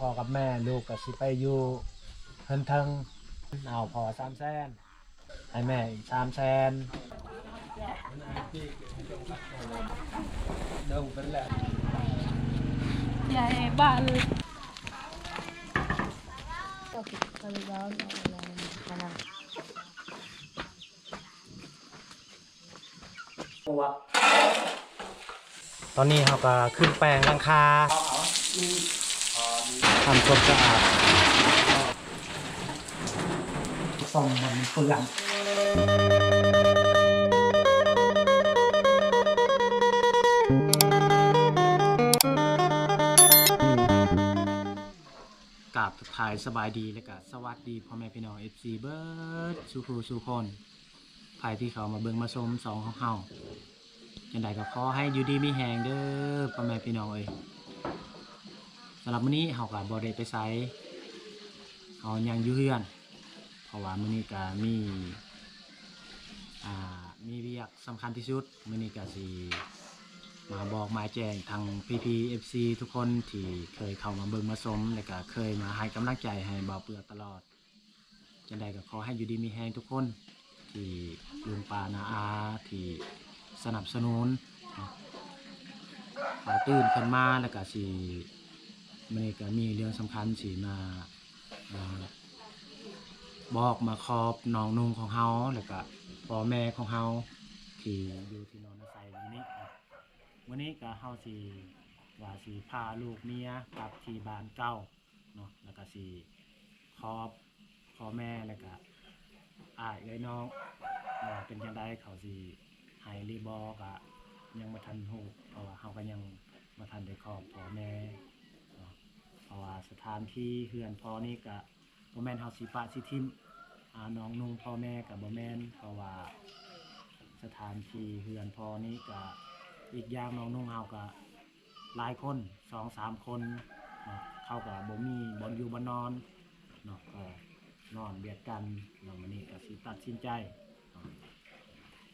ພໍ່ກັບແມ່ ລູກກໍຊິໄປຢູ່ເຮືອນເທິງ ເອົາພໍ່ສາມແສນ ໃຫ້ແມ່ອີກສາມແສນ ຕອນນີ້ເຮົາກໍຂຶ້ນແປງຫຼັງຄາ ທຳຄວາມສະອາດ ສ້ອມໃຫ້ມັນເປື້ອນ. ກາບທັກທາຍສະບາຍດີ ແລະກະສະຫວັດດີພໍ່ແມ່ພີ່ນ້ອງເອັຟຊີເບີດສູ່ຜູ້ສູ່ຄົນ ໃຜທີ່ເຂົ້າມາເບິ່ງມາຊົມຊ່ອງຂອງເຮົາ ຈັ່ງໃດກໍຂໍໃຫ້ຢູ່ດີມີແຮງເດີພໍ່ແມ່ພີ່ນ້ອງເອີຍ. ສຳລັບມື້ນີ້ເຮົາກໍບໍ່ໄດ້ໄປໃສ ເຮົາຍັງຢູ່ເຮືອນ ເພາະວ່າມື້ນີ້ກໍມີ ອ່າ ມີວຽກສຳຄັນທີ່ສຸດ. ມື້ນີ້ກໍຊິມາບອກມາແຈ້ງທັງພີ່ໆເອັຟຊີທຸກຄົນທີ່ເຄີຍເຂົ້າມາເບິ່ງມາຊົມ ແລະກະເຄີຍມາໃຫ້ກຳລັງໃຈໃຫ້ບ່າວເປືອກຕະຫຼອດ. ຈັ່ງໃດກໍຂໍໃຫ້ຢູ່ດີມີແຮງທຸກຄົນ ທີ່ລຸງປ້ານ້າອາທີ່ສະໜັບສະໜູນເນາະ. ກໍຕື່ນຂຶ້ນມາແລ້ວກໍຊິ ມື້ນີ້ກໍມີເລື່ອງສຳຄັນຊິມາ ອ່າ ບອກມາຂອບນ້ອງນຸ່ງຂອງເຮົາ ແລ້ວກະພໍ່ແມ່ຂອງເຮົາທີ່ຢູ່ທີ່ນອນອາໄສຢູ່ນີ້. ມື້ນີ້ກະເຮົາຊິວ່າຊິພາລູກເມຍກັບທີ່ບ້ານເກົ່າເນາະ ແລ້ວກະຊິຂອບພໍ່ແມ່ ແລ້ວກະອ້າຍເອື້ອຍນ້ອງວ່າເປັນຈັ່ງໃດ ເຂົາຊິໃຫ້ຫຼືບໍ່ກະຍັງບໍ່ທັນຮູ້ ເພາະວ່າເຮົາກະຍັງບໍ່ທັນໄດ້ຂອບພໍ່ແມ່ເນາະ. ເພາະວ່າສະຖານທີ່ເຮືອນພໍ່ນີ້ກະ ບໍ່ແມ່ນເຮົາຊິປະຊິຖິ້ມ ອ່າ ນ້ອງນຸ່ງພໍ່ແມ່ກໍບໍ່ແມ່ນ ເພາະວ່າສະຖານທີ່ເຮືອນພໍ່ນີ້ກໍ ອີກຢ່າງນ້ອງນຸ່ງເຮົາກໍຫຼາຍຄົນ ສອງສາມຄົນເນາະ ເຂົາກໍບໍ່ມີບ່ອນຢູ່ບ່ອນນອນເນາະ ກໍນອນບຽດກັນເນາະ. ມື້ນີ້ກໍຊິຕັດສິນໃຈເນາະ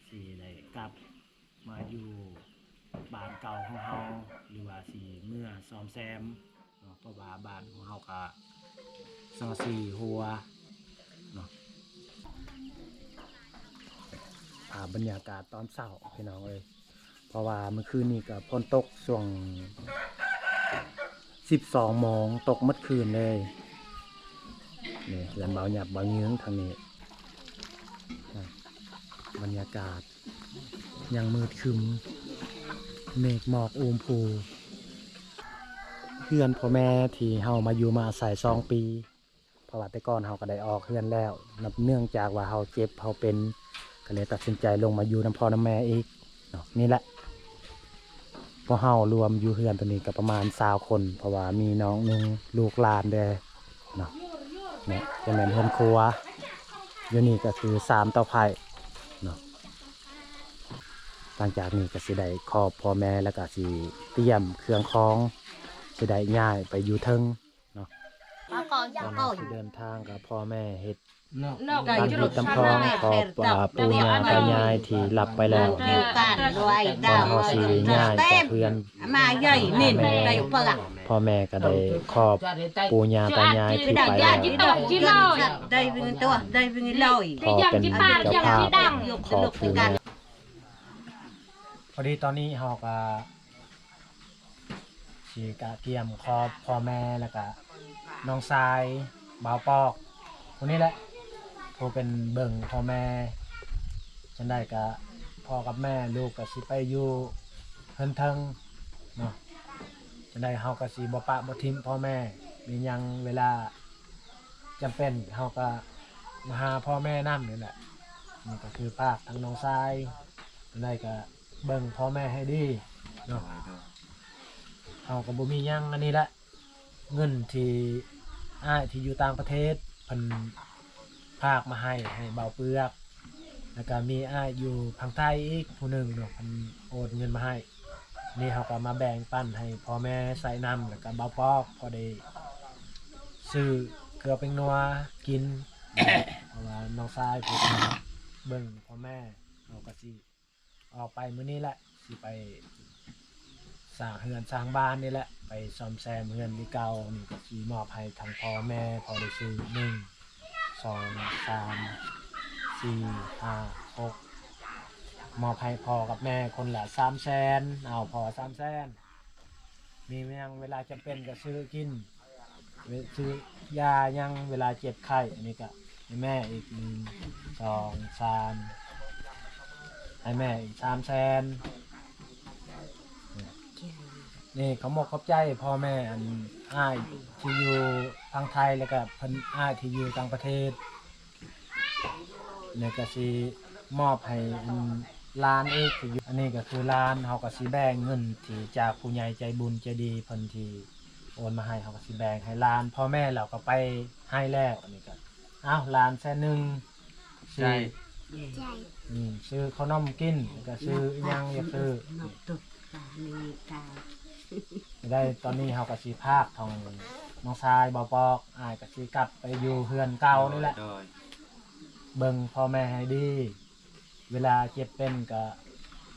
ຊິໄດ້ກັບ ມາຢູ່ບ້ານເກົ່າຂອງເຮົາ ຫຼືວ່າຊິເມືອສ້ອມແຊມເນາະ ເພາະວ່າບ້ານຂອງເຮົາກະສັງກະສີຮົ່ວເນາະ. ພາບບັນຍາກາດຕອນເຊົ້າພີ່ນ້ອງເອີຍ ເພາະວ່າມື້ຄືນນີ້ກະຝົນຕົກຊ່ວງສິບສອງໂມງ ຕົກໝົດຄືນເລີຍ. ນີ້ເຮືອນບ່າວຫຍັບບ່າວຍືງທາງນີ້ ບັນຍາກາດ ຍັງມືດຄຶ້ມ ເມກໝອກອູມພູ. ເຮືອນພໍ່ແມ່ທີ່ເຮົາມາຢູ່ມາອາໄສສອງປີ ເພາະວ່າແຕ່ກ່ອນເຮົາກໍໄດ້ອອກເຮືອນແລ້ວ ນັບເນື່ອງຈາກວ່າເຮົາເຈັບເຮົາເປັນ ກໍເລີຍຕັດສິນໃຈລົງມາຢູ່ນຳພໍ່ນຳແມ່ອີກເນາະ. ນີ້ແຫຼະ ພວກເຮົາລວມຢູ່ເຮືອນໂຕນີ້ກໍປະມານຊາວຄົນ ເພາະວ່າມີນ້ອງໜຶ່ງ ລູກຫຼານແດ່ເນາະ. ນີ້ຈະແມ່ນເຮືອນຄົວ ຢູ່ນີ້ກໍຄືສາມເຕົາໄຟເນາະ. ຫຼັງຈາກນີ້ກໍຊິໄດ້ຂອບພໍ່ແມ່ ແລ້ວກໍຊິຕຽມເຄື່ອງຂອງ ຊິໄດ້ຍ້າຍໄປຢູ່ເທິງເນາະ. ຕອນເຮົາຊິເດີນທາງກໍພໍ່ແມ່ເຮັດ ຕາມຮີດຕາມຄອງຂອບ ອ່າ ປູ່ຍ່າຕາຍາຍທີ່ລັບໄປແລ້ວ ກ່ອນເຮົາຊິຍ້າຍຈາກເຮືອນ ມາໃຫຍ່ນີ້ໄດ້ປະ ພໍ່ແມ່ກໍໄດ້ຂອບປູ່ຍ່າຕາຍາຍທີ່ໄປແລ້ວ ພໍ່ເປັນເຈົ້າພາບຂອບປູ່ຍ່າ. ພໍດີຕອນນີ້ເຮົາກໍ ຊິກະກຽມຂອບພໍ່ແມ່ ແລ້ວກະນ້ອງຊາຍບ່າວປອກ ຜູ້ນີ້ແຫຼະ ຜູ້ເປັນເບິ່ງພໍ່ແມ່. ຈັ່ງໃດກະພໍ່ກັບແມ່ ລູກກະຊິໄປຢູ່ເຮືອນເທິງເນາະ. ຈັ່ງໃດເຮົາກະຊິບໍ່ປະບໍ່ຖິ້ມພໍ່ແມ່ ມີຫຍັງເວລາຈຳເປັນ ເຮົາກະມາຫາພໍ່ແມ່ນຳນີ້ແຫຼະ. ນີ້ກະຄືຝາກທາງນ້ອງຊາຍ ຈັ່ງໃດກະ ເບິ່ງພໍ່ແມ່ໃຫ້ດີເນາະ. ເຮົາກໍບໍ່ມີຫຍັງ ອັນນີ້ແຫຼະ ເງິນທີ່ອ້າຍທີ່ຢູ່ຕ່າງປະເທດເພິ່ນຝາກມາໃຫ້ ໃຫ້ບ່າວເປືອກ ແລ້ວກໍມີອ້າຍຢູ່ຝັ່ງໄທອີກຜູ້ໜຶ່ງເນາະ ເພິ່ນໂອນເງິນມາໃຫ້. ນີ້ເຮົາກໍມາແບ່ງປັນໃຫ້ພໍ່ແມ່ໃຊ້ນຳ ແລ້ວກໍບ່າວປອກ ພໍໄດ້ຊື້ເກືອແປ້ງນົວກິນ ເພາະວ່ານ້ອງຊາຍເພິ່ນເບິ່ງພໍ່ແມ່ ເຮົາກໍຊິ ອອກໄປມື້ນີ້ແຫຼະ ຊິໄປ ສ້າງເຮືອນສ້າງບ້ານນີ້ແຫຼະ ໄປສ້ອມແຊມເຮືອນທີ່ເກົ່າ. ນີ້ກໍຊິມອບໃຫ້ທັງພໍ່ແມ່ ພໍໄດ້ຊື້ ໜຶ່ງ ສອງ ສາມ ສີ່ ຫ້າ ຫົກ ມອບໃຫ້ພໍ່ກັບແມ່ຄົນລະສາມແສນ. ເອົາ ພໍ່ສາມແສນ ມີຫຍັງເວລາຈຳເປັນກໍຊື້ກິນ ຊື້ຢາຫຍັງເວລາເຈັບໄຂ້. ອັນນີ້ກໍໃຫ້ແມ່ອີກ ໜຶ່ງ ສອງ ສາມ ໃຫ້ແມ່ອີກສາມແສນ. ນີ້ ຂອບອົກຂອບໃຈພໍ່ແມ່ ອັນ ອ້າຍທີ່ຢູ່ຝັ່ງໄທ ແລ້ວກໍເພິ່ນ ອ້າຍທີ່ຢູ່ຕ່າງປະເທດ. ແລ້ວກໍຊິມອບໃຫ້ ອັນ ຫຼານອີກທີ່ຢູ່. ອັນນີ້ກໍຄືຫຼານ ເຮົາກໍຊິແບ່ງເງິນທີ່ຈາກຜູ້ໃຫຍ່ໃຈບຸນໃຈດີເພິ່ນທີ່ໂອນມາໃຫ້ ເຮົາກໍຊິແບ່ງໃຫ້ຫຼານ. ພໍ່ແມ່ລາວກໍໄປໃຫ້ແລ້ວ. ອັນນີ້ກໍ ເອົາ ຫຼານແສນໜຶ່ງ ໃຈ ຊື້ ໃຈ ອືມ ຊື້ເຂົ້າໜົມກິນ ແລ້ວກໍຊື້ອີ່ຫຍັງຢາກຊື້. ໄດ້ ຕອນນີ້ເຮົາກໍຊິພາກທາງນ້ອງຊາຍບໍ່ປອກ ອ້າຍກໍຊິກັບໄປຢູ່ເຮືອນເກົ່ານີ້ແຫຼະ. ໂດຍ ເບິ່ງພໍ່ແມ່ໃຫ້ດີ ເວລາເຈັບເປັນກໍ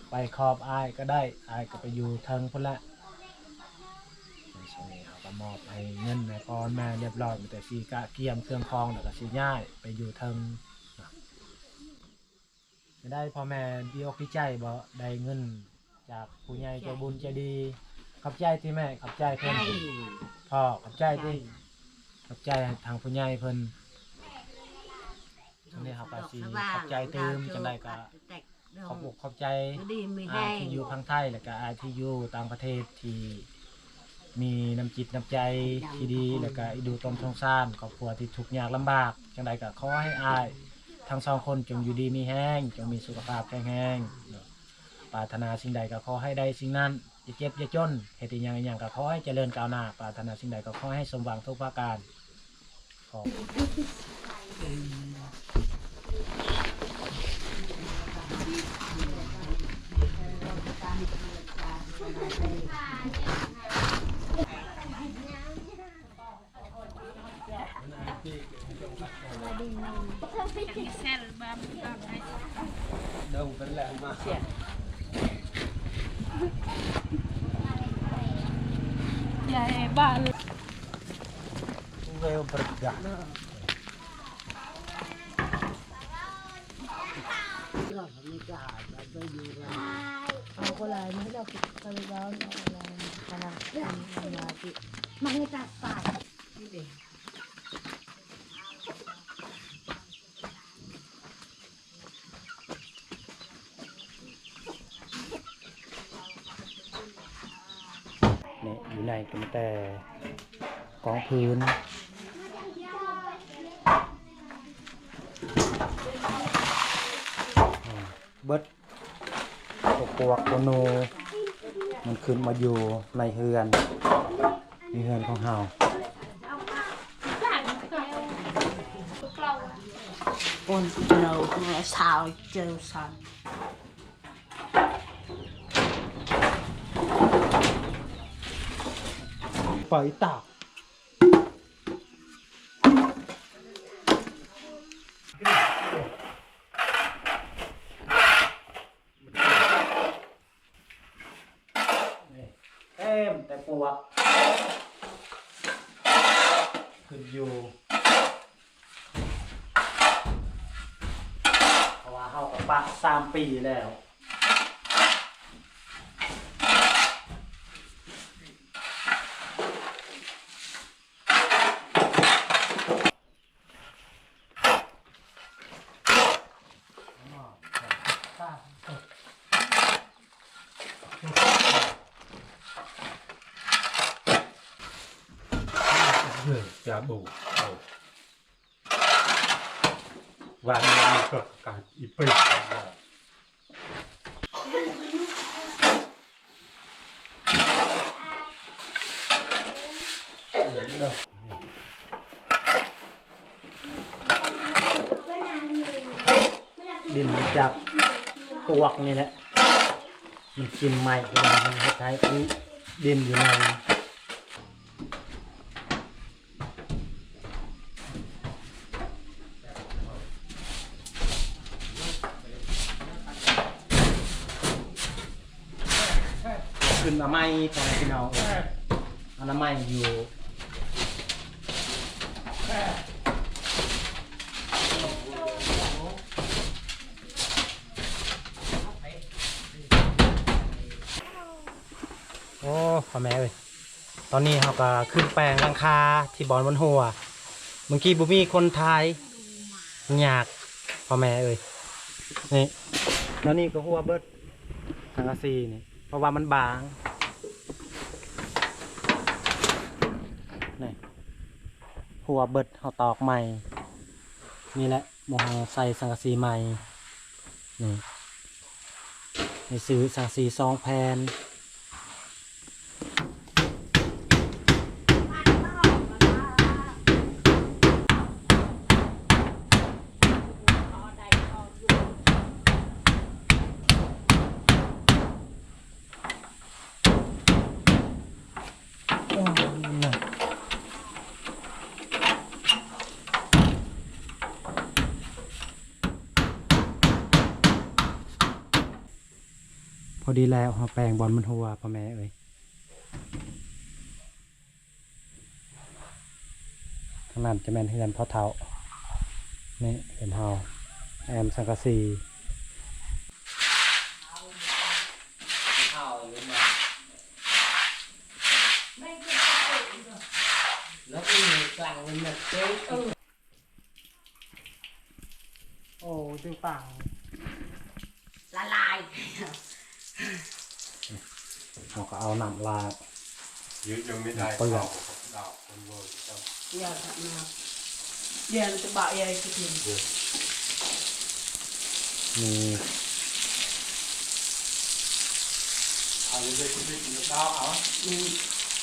ໄປຂອບອ້າຍກໍໄດ້ ອ້າຍກໍໄປຢູ່ເທິງພຸ້ນແຫຼະ. ໃນຊ່ວງນີ້ເຮົາກໍມອບໃຫ້ເງິນໃຫ້ພໍ່ແມ່ຮຽບຮ້ອຍ ມີແຕ່ຊິກະກຽມເຄື່ອງຂອງ ແລ້ວກໍຊິຍ້າຍໄປຢູ່ເທິງ. ໄດ້ພໍ່ແມ່ດີອົກດີໃຈບໍ່ ໄດ້ເງິນຈາກຜູ້ໃຫຍ່ໃຈບຸນໃຈດີ? ຂອບໃຈຕິແມ່ ຂອບໃຈເພິ່ນ. ພໍ່ ຂອບໃຈຕິ ຂອບໃຈທາງຜູ້ໃຫຍ່ເພິ່ນ. ອັນນີ້ເຮົາກໍຊິຂອບໃຈຕື່ມ ຈັ່ງໃດກໍຂອບອົກຂອບໃຈອ້າຍທີ່ຢູ່ຝັ່ງໄທ ແລ້ວກໍອ້າຍທີ່ຢູ່ຕ່າງປະເທດທີ່ ມີນ້ຳຈິດນ້ຳໃຈທີ່ດີ ແລ້ວກະອີ່ດູຕົນສົງສານຄອບຄົວທີ່ທຸກຍາກລຳບາກ. ຈັ່ງໃດກະຂໍໃຫ້ອ້າຍທັງສອງຄົນຈົ່ງຢູ່ດີມີແຮງ, ຈົ່ງມີສຸຂະພາບແຂງແຮງເນາະ. ປາດຖະໜາສິ່ງໃດກະຂໍໃຫ້ໄດ້ສິ່ງນັ້ນ, ຢ່າເຈັບຢ່າຈົນ, ເຮັດອີ່ຫຍັງອີ່ຫຍັງກະຂໍໃຫ້ຈະເລີນກ້າວໜ້າ, ປາດຖະໜາສິ່ງໃດກໍຂໍໃຫ້ສົມຫວັງທຸກປະການ. ນີ້ ຢູ່ໃນກໍມີແຕ່ກອງຟືນ ເບິດ ພວກ ພວກໂກໂນ ມັນຂຶ້ນມາຢູ່ໃນເຮືອນ ໃນເຮືອນຂອງເຮົາ. Ôn nô sào châu sân. Phải tao. ເຕັມແຕ່ປວກ ຂຶ້ນຢູ່ ເພາະວ່າເຮົາກໍປະສາມປີແລ້ວ. ຈາບູ ວາງ ການອີເປີ. ດິນຈາກປວກນີ້ແຫຼະ ມັນກິນໄມ້ ມັນເຮັດໃຫ້ດິນຢູ່ໃນ ແຊບ ຂຶ້ນມາໃໝ່ ພໍ່ແມ່ພີ່ນ້ອງເອີຍ ອະນາໄມຢູ່. ໂອ້ ພໍ່ແມ່ເອີຍ ຕອນນີ້ເຮົາກໍຂຶ້ນແປງຫຼັງຄາທີ່ບ່ອນມັນຮົ່ວ. ເມື່ອກີ້ບໍ່ມີຄົນຖ່າຍ ຍາກ ພໍ່ແມ່ເອີຍ. ນີ້ ແນວນີ້ກໍຮົ່ວເບິດ ສັງກະສີນີ້ ເພາະວ່າມັນບາງ ນີ້ ຮົ່ວເບິດ ເຮົາຕອກໃໝ່. ນີ້ແຫຼະ ໝ່ອງເຮົາໃສ່ສັງກະສີໃໝ່ ນີ້ ໄດ້ຊື້ສັງກະສີສອງແຜ່ນ. ພໍດີແລ້ວ ເຮົາແປງບ່ອນມັນຮົ່ວ ພໍ່ແມ່ເອີຍ. ທາງນັ້ນຈະແມ່ນເຮືອນພໍ່ເຖົ້າ ນີ້ເຮືອນເຮົາ ແອ້ມສັງກະສີ. ໂອ້ ດຶງປາງ ລະລາຍ. ເຮົາກໍເອົານ້ຳລ້າງ ຍືດຍັງໄມ່ໄດ້ ເປືອກ ເອົາດາວຄົນເວີເຈົ້າ ຢ່າທຳນະ ຢ່າຈະບະໃຫຍ່ຄືເພິ່ນ ມີ ເອົາເລີຍ ເອົາ ອືມ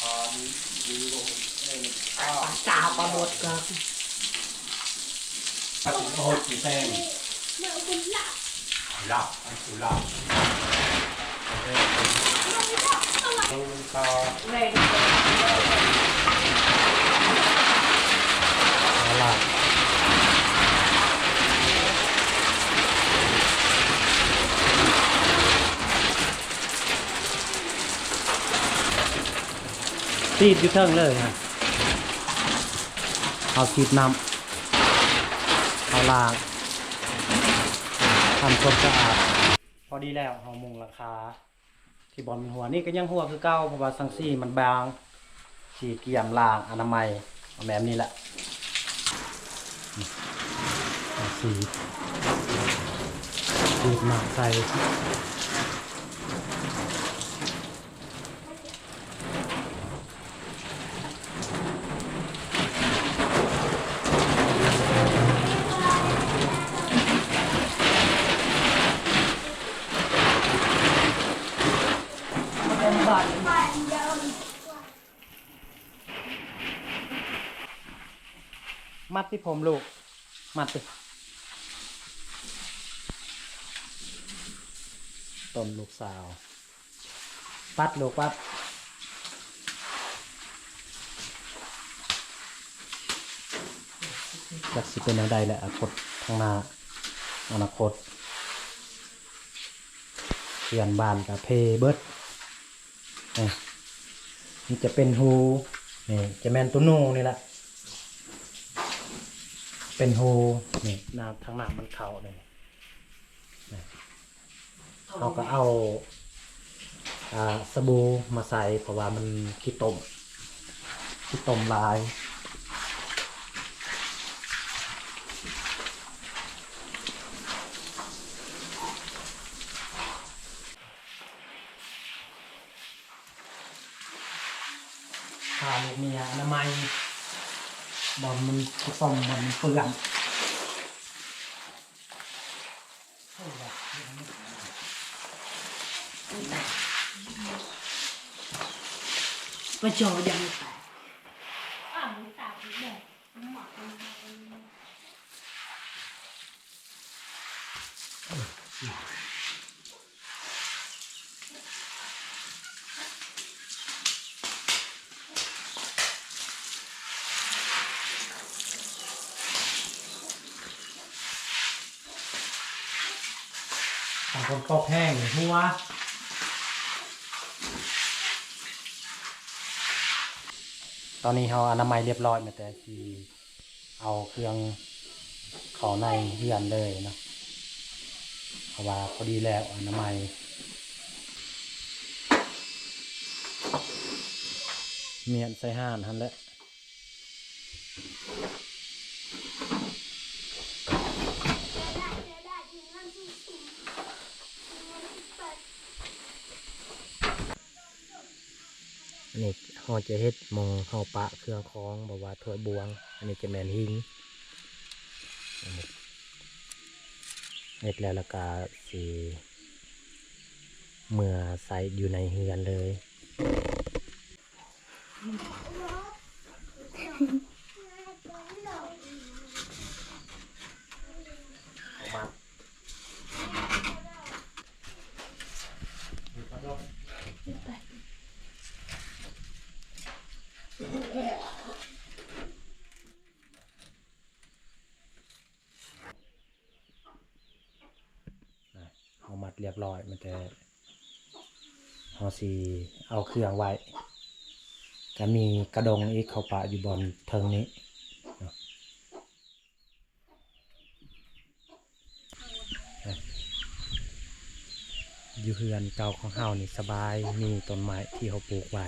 ອ່າ ມີ ມີໂລ ເອີ ປາສາວປາໝົດກໍ ປາໂຫດຊິແຊງ ລາບ ອັນຄືລາບ ລາບ. ຕີດຢູ່ເທິງເລີຍນະ ເຮົາສີດນ້ຳ ເຮົາລ້າງ ທຳຄວາມສະອາດ. ພໍດີແລ້ວ ເຮົາມຸງຫຼັງຄາ ທີ່ບ່ອນມັນຮົ່ວນີ້ກໍຍັງຮົ່ວຄືເກົ່າ ເພາະວ່າສັງກະສີມັນບາງ ຊິກຽມລ້າງອະນາໄມ ເອົາແມ່ນນີ້ແຫຼະ ສີດ ສີດນ້ຳໃສ່. ມັດຕິຜົມລູກ ມັດຕິ ຕົ້ມລູກສາວ ປັດລູກປັດ ຈັກຊິເປັນແນວໃດແຫຼະ ອະນາຄົດຂ້າງໜ້າ ອະນາຄົດ ເຮືອນບ້ານກະເພເບິດ. ນີ້ ມັນຈະເປັນຮູ ນີ້ຈະແມ່ນໂຕໜູນີ້ລະ ເປັນຮູ ນີ້ ນ້ຳ ທາງນ້ຳມັນເຂົ້ານີ້ ນີ້ ເຮົາກໍເອົາ ອ່າ ສະບູມາໃສ່ ເພາະວ່າມັນຂີ້ຕົມ ຂີ້ຕົມຫຼາຍ. ພາລູກເມຍອະນາໄມ ບ່ອນມັນຂີ້ຕົມ ບ່ອນມັນເປື້ອນ. ປະຈໍຍັງແຕກ. ບາງຄົນກໍແພງຫົວ. ຕອນນີ້ເຮົາອະນາໄມລຽບລ້ອຍ ແມ່ນແຕ່ຊິເອົາເຄື່ອງເຂົ້າໃນເຮືອນເລີຍເນາະ ເພາະວ່າພໍດີແລ້ວອະນາໄມ. ມ້ຽນໃສ່ຫ່ານຫັ້ນແຫຼະ. ອັນນີ້ເຮົາຈະເຮັດໝ່ອງເຮົາປະເຄື່ອງຂອງ ແບບວ່າຖ້ວຍບ່ວງ. ອັນນີ້ຈະແມ່ນຫິງ ເຮັດແລ້ວ ແລ້ວກະຊິເມືອໃສ່ຢູ່ໃນເຮືອນເລີຍ. ເຮົາມັດລຽບລ້ອຍ ມັນແຕ່ເຮົາຊິເອົາເຄື່ອງໄວ້ ກະມີກະດົງອີກ ເຂົ້າປະຢູ່ບ່ອນເທິງນີ້ເນາະ. ຢູ່ເຮືອນເກົ່າຂອງເຮົານີ້ສະບາຍ ມີຕົ້ນໄມ້ທີ່ເຮົາປູກໄວ້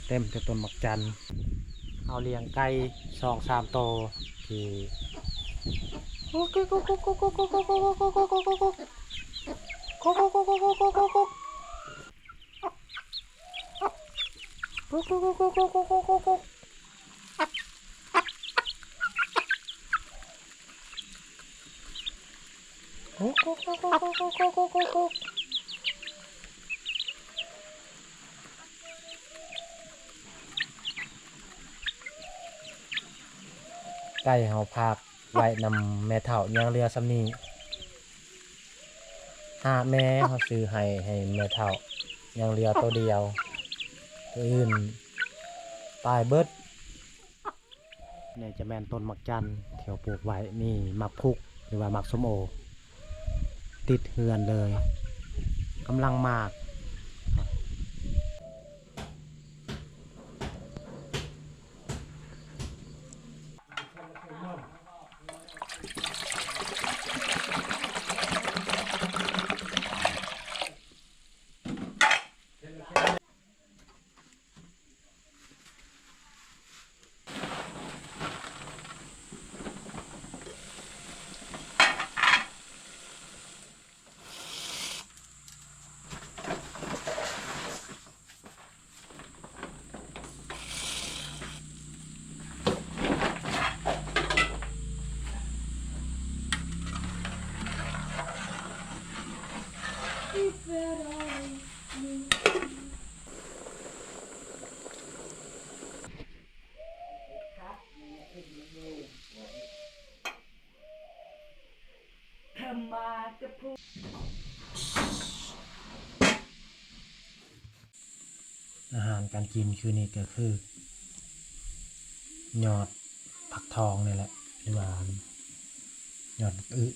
ເຕັມແຕ່ຕົ້ນໝາກຈັນ. ເຮົາລ້ຽງໄກ່ສອງສາມໂຕທີ່ ໄກ່ເຮົາຝາກໄວ້ນຳແມ່ເຖົ້າ ຍັງເຫຼືອສ່ຳນີ້. ຫ້າແມ່ເຮົາຊື້ໃຫ້ ໃຫ້ແມ່ເຖົ້າ ຍັງເຫຼືອໂຕດຽວ ໂຕອື່ນຕາຍເບິດ. ນີ້ຈະແມ່ນຕົ້ນໝາກຈັນທີ່ເຮົາປູກໄວ້ ມີໝາກພຸກ ຫຼືວ່າໝາກສົ້ມໂອ ຕິດເຮືອນເລີຍ ກຳລັງໝາກ. ອາຫານການກິນຄືນີ້ກໍຄືຍອດຜັກທອງນີ້ແຫຼະ ຫຼືວ່າຍອດບັກອຶ.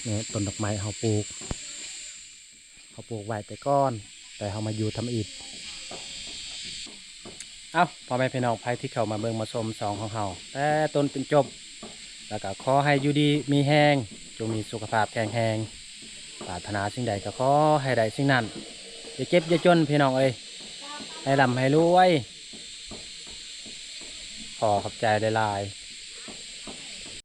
ນີ້ ຕົ້ນດອກໄມ້ເຮົາປູກ ເຮົາປູກໄວ້ແຕ່ກ່ອນ ແຕ່ເຮົາມາຢູ່ທຳອິດ. ເອົ້າ ພໍ່ແມ່ພີ່ນ້ອງ ໃຜທີ່ເຂົ້າມາເບິ່ງມາຊົມຊ່ອງຂອງເຮົາແຕ່ຕົ້ນຈົນຈົບ ແລ້ວກໍຂໍໃຫ້ຢູ່ດີມີແຮງ ຈົ່ງມີສຸຂະພາບແຂງແຮງ ປາດຖະໜາສິ່ງໃດກໍຂໍໃຫ້ໄດ້ສິ່ງນັ້ນ ຢ່າເຈັບຢ່າຈົນ ພີ່ນ້ອງເອີຍ ໃຫ້ລ່ຳໃຫ້ລວຍ. ຂໍຂອບໃຈຫຼາຍໆ.